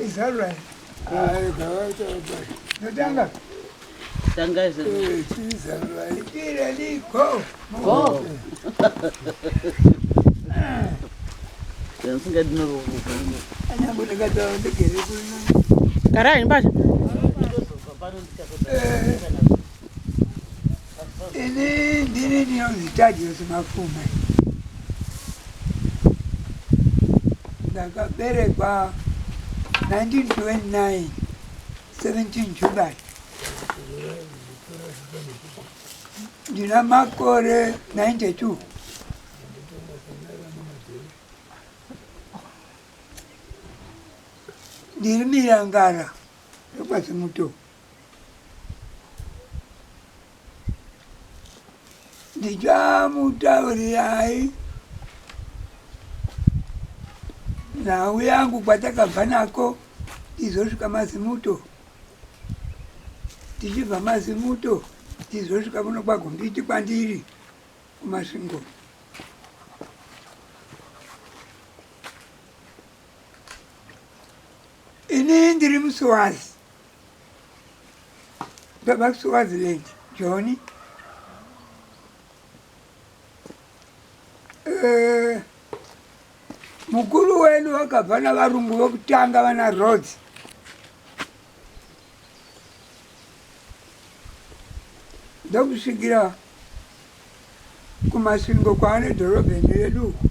Izarura. Ndotanga. Tanga izvo. Chizarura. Ready, go. Go. Ndisingadi noruvuka. Anyangwe ndakataura ndigere kuno. Garai mbasha. Ini ndini ndinonzi Tadios Mafume. Ndakaberekwa 1929 17 July. Ndina makore 92. Ndiri mirangara yekwaZimuto. Ndichamutaurirai nhau yangu kwatakabva nako tizosvika Mazimuto, tichibva Mazimuto tizosvika kuno kwaGombiti kwandiri kuMasvingo. Ini ndiri muSwazi, ndabva kuSwaziland, Joni. Mukuru wedu wakabva navarungu vokutanga vana Rhodes. Ndokusvikira kuMasvingo kwaane dhorobheni redu uku.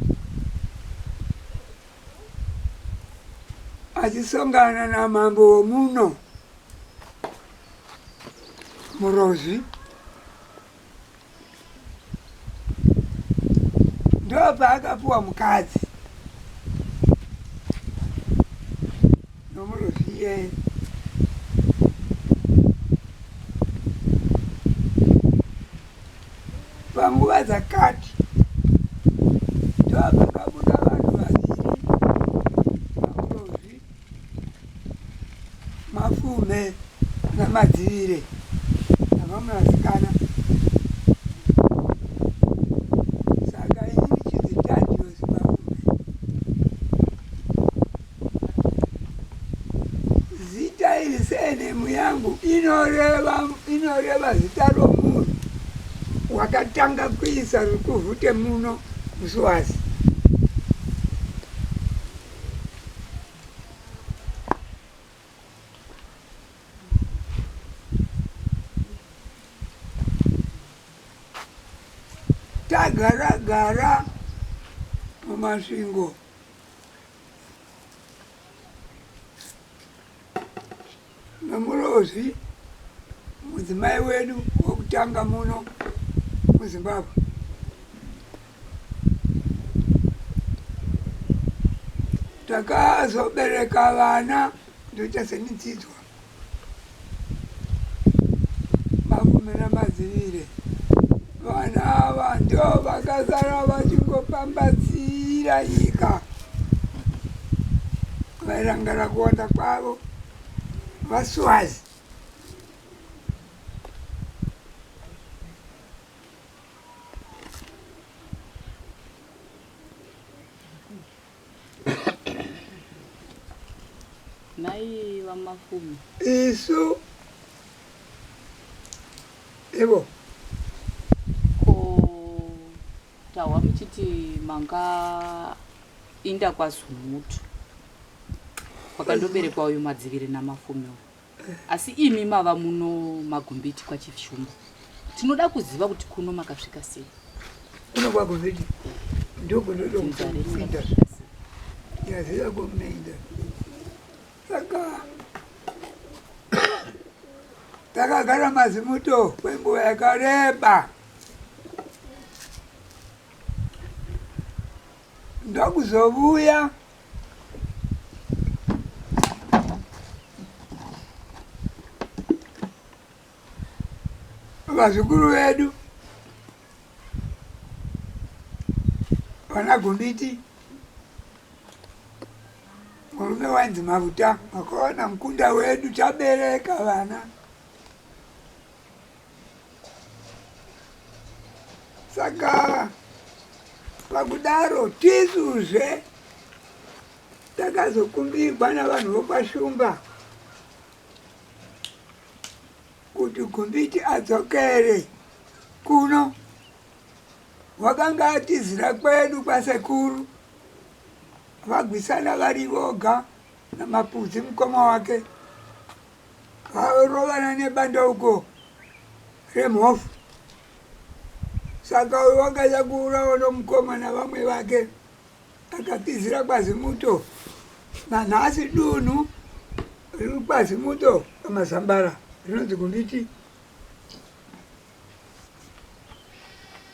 Achisongana namambo womuno Murozvi. Ndopaakapuwa mukadzi noMurozvi iyeye. Panguva dzakati ndopakabuda vanhu vaviri paMurozvi, Mafume naMadzivire navamwe vasikana. Saka ini ndichinzi Tadios Mafume. Zita iri surname yangu inoreva zita romunhu wakatanga kuisa rukuvhute muno muSwazi. Tagara gara muMasvingo. NoMurozvi mudzimai wedu wokutanga muno muZimbabwe. Takazobereka vana ndoita semidzidzwa Mafume naMadzivire. Vana ava ndo vakasara vachingopambadzira nyika. Vairangara kuwanda kwavo vaSwazi. Nhai vaMafume. Isu ivo. Ko tahwa muchiti manga inda kwaZumutu kwakandoberekwa uyu Madzivire naMafume uyu. Asi imi mava muno Magumbiti kwaChief Shumba. Tinoda kuziva kuti kuno makasvika sei? Kuno kwaGumbiti ndokunoda kuinda. Yaziva kunoinda. Saka takagara Mazimuto kwenguva yakareba. Ndokuzovuya vazukuru vedu vana Gumbiti, murume wainzi Mavuta, makaona mukunda wedu tabereka vana. Saka pakudaro tisuzve Takazokumbirwa navanhu vokwashumba kuti Gumbiti adzokere kuno. Wakanga atizira kwedu kwasekuru vagwisana vari voga namapudzi mukoma wake varovana nebandauko remhofu. Saka uyu wakaita kuurawa nomukoma navamwe vake akatizira kwaZimuto. Nanhasi dunhu riri kwaZimuto pamazambara rinonzi Gumbiti.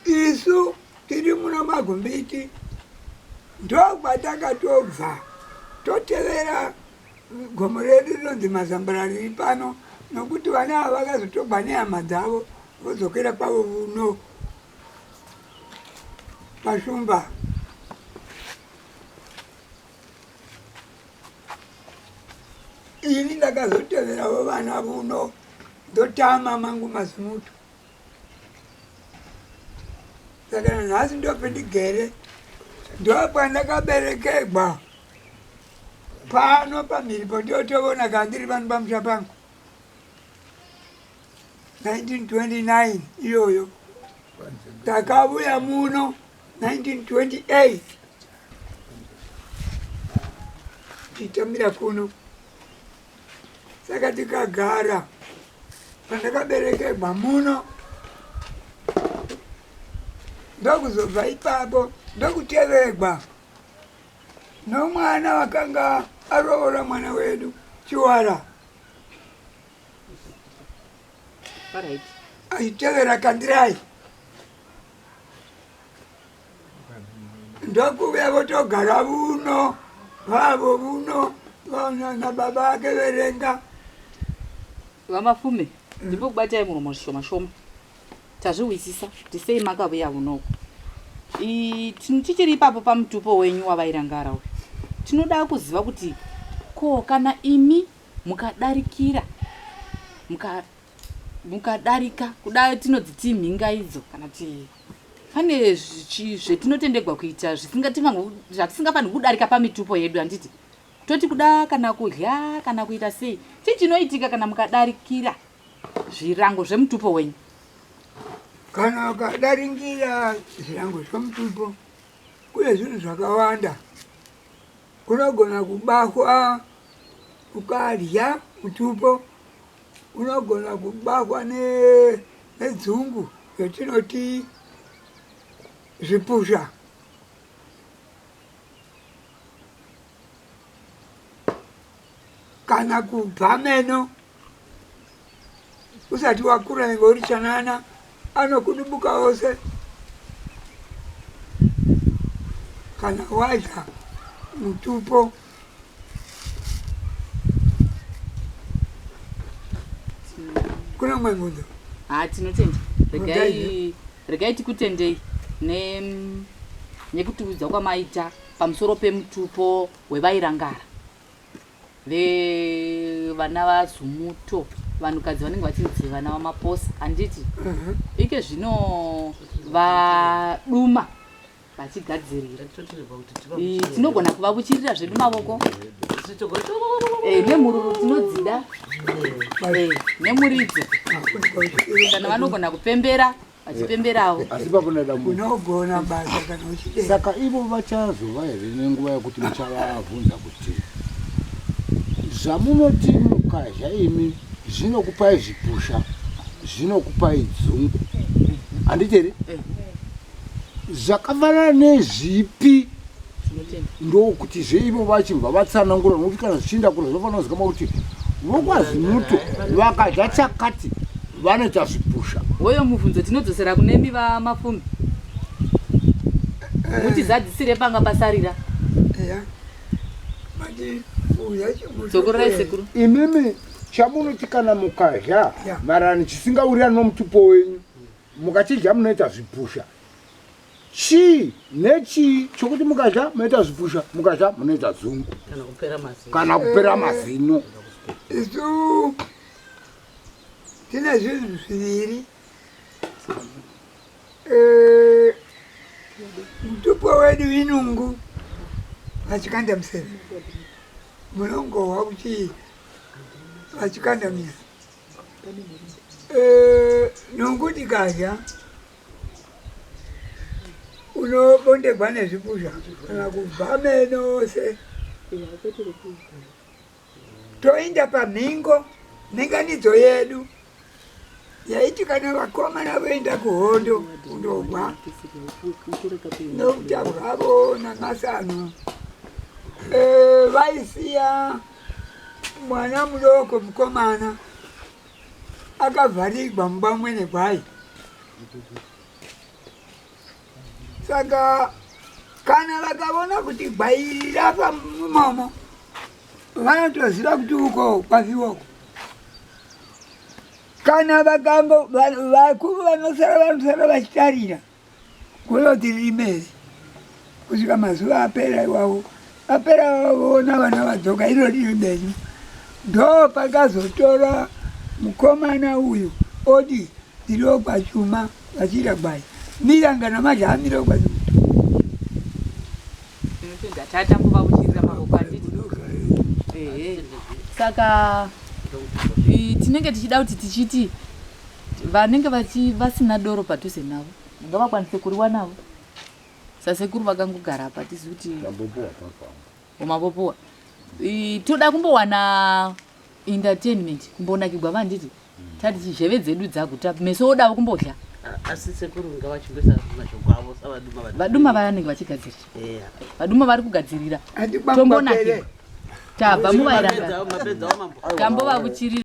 Isu tiri muno maGumbiti ndokwatakatobva totevera gomo redu rinonzi Mazambara riri pano nokuti vana ava vakazotogwa nehama dzavo vodzokera kwavo vuno pashumba. Ini ndakazoteveravo vana vuno ndotama mangu mazimuto. Saka nanhasi ndopendigere ndopandakaberekegwa pano pamhiripo ndotovona kana ndiri pano pamusha pangu 1929 iyoyo takavuya muno 1928 tichitamira kuno saka tikagara pandakaberekerwa muno ndokuzobva ipapo ndokuteverwa nomwana wakanga aroora mwana wedu Chiwara achitevera Kandirai ndokuuya votogara vuno vavo vuno nababa ake verenga. VaMafume, ndimbokubatai muromo zvishoma shoma. Tazvihwisisa kuti sei makavuya vunoku. Tichiri ipapo pamutupo wenyu wavairangara uyu. Tinoda kuziva kuti ko kana imi mukadarikira muka mukadarika kuda tinodziti mhinga idzo kana kuti pane zvetinotendegwa kuita zvatisingafanirwi kudarika pamitupo yedu handiti toti kuda kana kudya kana kuita sei chii chinoitika kana mukadarikira zvirango zvemutupo wenyu kana ukadaringira zvirango zvemutupo kune zvinhu zvakawanda unogona kubahwa ukadya mutupo unogona kubahwa nedzungu yatinoti zvipusha kana kubva meno usati wakura nenge uri chanana anokudubuka ose kana wadya mutupo kuna mumwe mubvunzo ha tinotenda regai regai tikutendei ne nekutiudza kwamaita pamusoro pemutupo wevairangara vevana vazumuto vanhukadzi vanenge vachinzi vana vamaposa handiti ike zvino vaduma vachigadzirira tinogona kuvavuchirira zvedu mavoko eh, nemhururu tinodzida eh, nemuridzo kana vanogona kupembera vachipemberawo asi pakunoda unogona basa kana uchide saka ivo vachazova here nenguva yekuti muchavabvunza kuti zvamunoti mukazha imi zvinokupai zvipusha zvinokupai dzungu handiti here eh. Zvakafanana nezvipi ndokuti zve ivo vachibva vatsanangura nokuti kana zvichienda kure zvinofanira kuzikama kuti vokwazimuto vakadya chakati vanoita zvipusha. Hoyo mubvunzo tinodzosera kunemi vaMafume mutizadzisire panga pasarira. Dzokorerai sekuru. Imimi chamunoti kana mukadya marani chisingawirirani nomutupo wenyu Mukachidya munoita zvipusha. Chii nechii chokuti mukadya munoita zvipusha, mukadya munoita dzungu. Kana kupera mazino. Kana kupera mazino. Isu tine zvinhu zviviri. Eh, mutupo wedu inungu. Vachikanda museve. Munongohwa kuti vachikanda misa. Eh, nungu tikadya unobondegwa nezvipusha kana kubva meno ose. Toinda pamhingo, mhinganidzo yedu yaiti kana vakomana voenda kuhondo kundogwa nouta hwavo namasano eh, vaisiya mwana mudoko mukomana akavharigwa mumba mwene gwai. Saka kana vakavona kuti gwai iri rafa mumomo vanotoziva kuti uko kwafiwa uko. Kana vakango vakuru vanosara vanosara vachitarira kuyoti riri meri kusvika mazuva apera iwawo apera voona vana vadzoka iro riri benyu. Ndo pakazotora mukomana uyu oti ndiriwo kwachuma vachiita gwai miranga namazha amira kwachuma. Tinotenda tata kuvauchirira mavoko handiti? Ehe. Saka tinenge tichida kuti tichiti vanenge vasina doro padhuze navo ngavakwanise kuriwa navo sasekuru vakangogara apa tizi kuti umambopuwa toda kumbowana entertainment kumbonakigwa vanditi tati chizheve dzedu dzaguta meso odavo kumbodya. Asi sekuru ngavachimboisa mashoko avo savaduma vari. Vaduma vanenge vachigadzirira. Eya. Vaduma vari kugadzirira. Handi kwangu Tombonakirwa. kwapere. Tabva muvairanga. Mapedzawo mambo. Tambovavuchirira.